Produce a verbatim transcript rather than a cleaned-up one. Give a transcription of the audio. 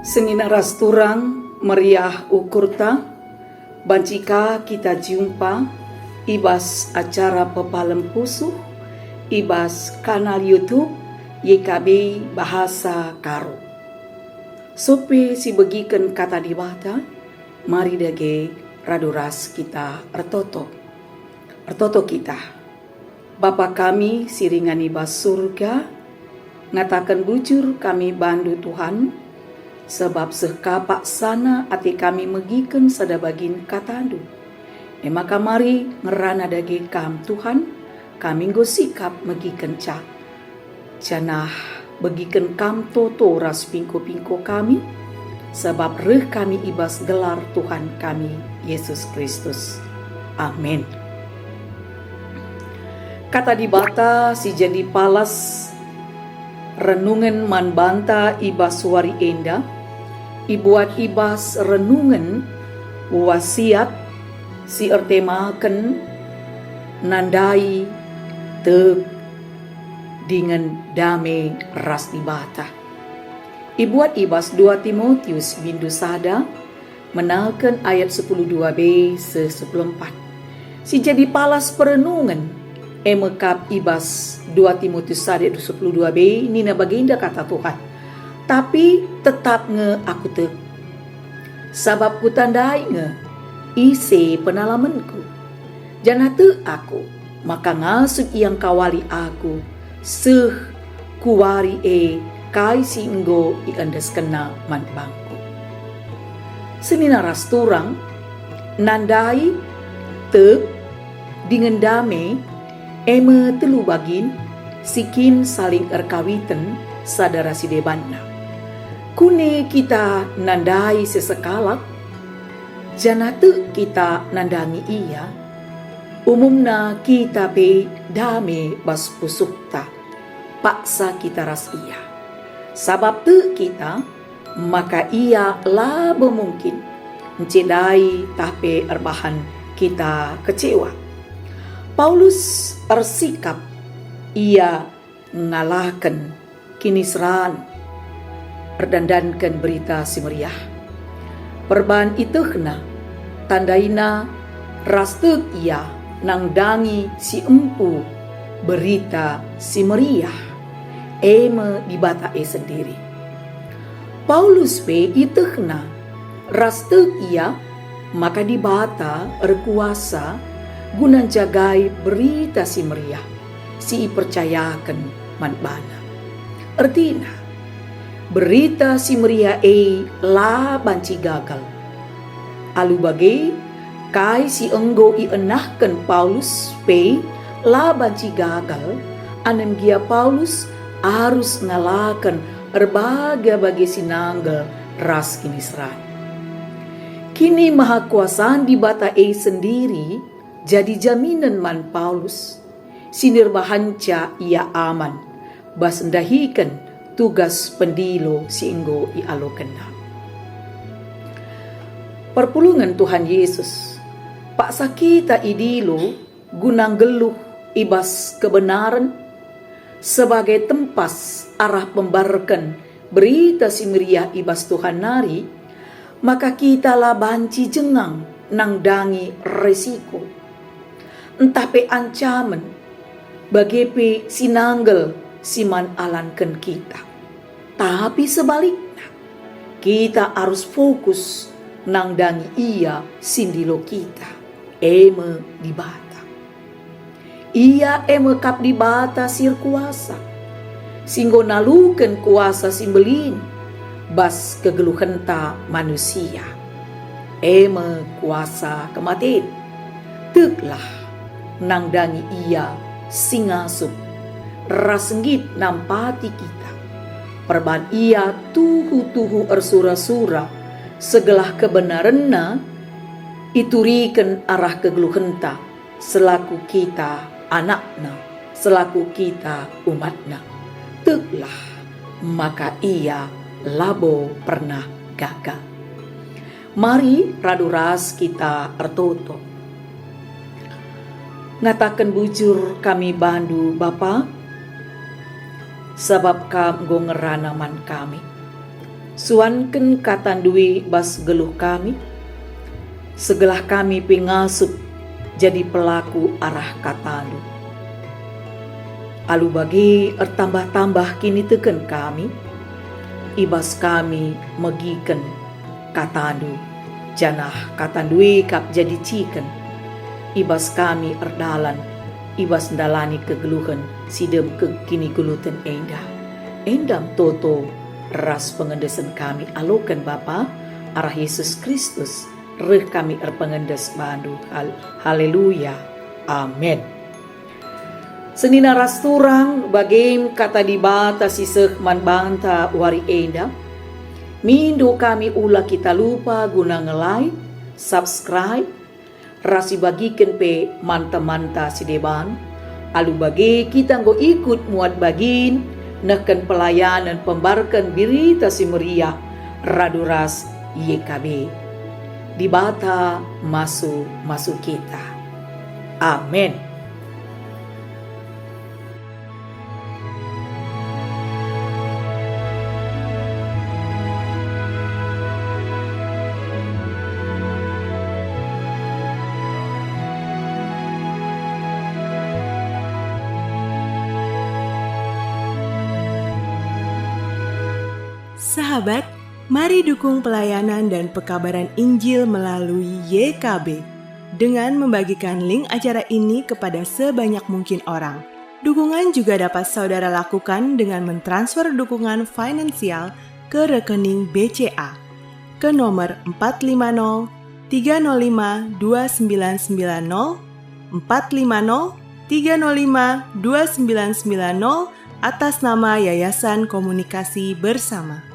Senina ras turang, meriah ukurta, banci ka kita jumpa i bas acara pepalem pusuh i bas kanal YouTube Y K B Bahasa Karo. Sope si begiken Kata Dibata, mari dage radu ras kita ertoto. Ertoto kita. Bapa kami si ringan i bas Surga, ngataken bujur kami bandu, Tuhan, sebab seh ka paksana ate kami megiken sada bagin katandu. E maka mari ngerana dage Kam, Tuhan, kami enggo sikap megikenca. Janah begiken Kam toto ras pingko-pingko kami, sabap reh kami i bas gelar Tuhan kami, Yesus Kristus. Amin. Kata Dibata si jadi palas renungen man banta i bas wari enda, ibuat i bas renungen wasiat si ertemaken nandai, tek, dingen dame ras Dibata. Ibuat i bas dua Timotius bindu sada, menaken ayat sepuluh dua b seh sepuluh empat. Si jadi palas perenungen, e me kap i bas dua Timotius sada ayat sepuluh dua b, nina bagenda Kata Tuhan, "Tapi tetap nge aku tek, sabap kutandai nge ise penalamenku. Janah tek aku maka ngasup ia ngkawali aku seh ku wari e kai si enggo iendeskenna man bangku." Senina ras turang, nandai, tek, dingen dame, e me telu bagin si kin saling erkawiten sada ras si debanna. Kune kita nandai sesekalak, janah tek kita nandangi ia, umumna kita pe dame bas pusuhta, paksa kita ras ia. Sabap tek kita maka ia labo mungkin ncedai tah pe erbahan kita kecewa. Paulus ersikap, ia ngalaken kiniseran erdandanken Berita Si Meriah. Perban itehna, tandaina ras tek ia nandangi si empu Berita Si Meriah, e me Dibata e sendiri. Paulus pe itehna ras tek ia maka Dibata erkuasa guna njagai Berita Si Meriah si ipercayaken man bana. Ertina, Berita Si Meriah e la banci gagal. Alu bage, kai si enggo ienahken Paulus pe la banci gagal, anem gia Paulus arus ngalaken erbage-bage si nanggel ras kiniseran. Kinimahakuasan Dibata e sendiri jadi jaminen man Paulus, si nderbahanca ia aman bas ndahiken tugas pendilo si enggo ialokenna. Perpulungen Tuhan Yesus, paksa kita idilo guna nggeluh i bas kebenaren, sebagai tempas arah pembarken Berita Si Meriah i bas Tuhan nari, maka kita la banci jengang nandangi resiko, ntah pe ancamen, bage pe si nanggel si man alanken kita. Tapi sebalikna, kita arus fokus nandangi Ia si ndilo kita, e me Dibata. Ia e me kap Dibata si erkuasa, si enggo naluken kuasa si mbelin bas kegeluhenta manusia, e me kuasa kematen. Teklah, nandangi Ia si ngasup ras nggit nampati kita. Perban Ia tuhu-tuhu ersura-sura, segelah kebenarenNa ituriken arah kegeluhenta, selaku kita anakNa, selaku kita umatNa. Teklah, maka Ia labo pernah gaga. Mari radu ras kita ertoto. Ngataken bujur kami bandu, Bapa, sabap Kam enggo ngerana man kami. Suanken katandu i bas geluh kami, segelah kami pe ngasup jadi pelaku arah katandu. Alu bage ertambah-tambah kiniteken kami, i bas kami megiken katandu, janah katandu e kap jadi ciken i bas kami erdalan i bas ndalani kegeluhen si dem kekiniguluten enda. Endam toto ras pengendesen kami aloken Bapa, arah Yesus Kristus, reh kami erpengendes bandu. Hal-, Haleluya. Amen. Senina ras turang, bagem kata Dibata si seh man banta wari enda. Mindo kami ula kita lupa guna nge-like, subscribe, ras ibagiken pe man temanta si deban. Alu bage kita enggo ikut muat bagin nehken pelayanen pembarken Berita Si Meriah radu ras Y K B. Dibata masu-masu kita. Amen. Sahabat, mari dukung pelayanan dan pekabaran Injil melalui Y K B dengan membagikan link acara ini kepada sebanyak mungkin orang. Dukungan juga dapat saudara lakukan dengan mentransfer dukungan finansial ke rekening B C A ke nomor empat lima nol tiga nol lima dua sembilan sembilan nol, empat lima nol tiga nol lima dua sembilan sembilan nol, atas nama Yayasan Komunikasi Bersama.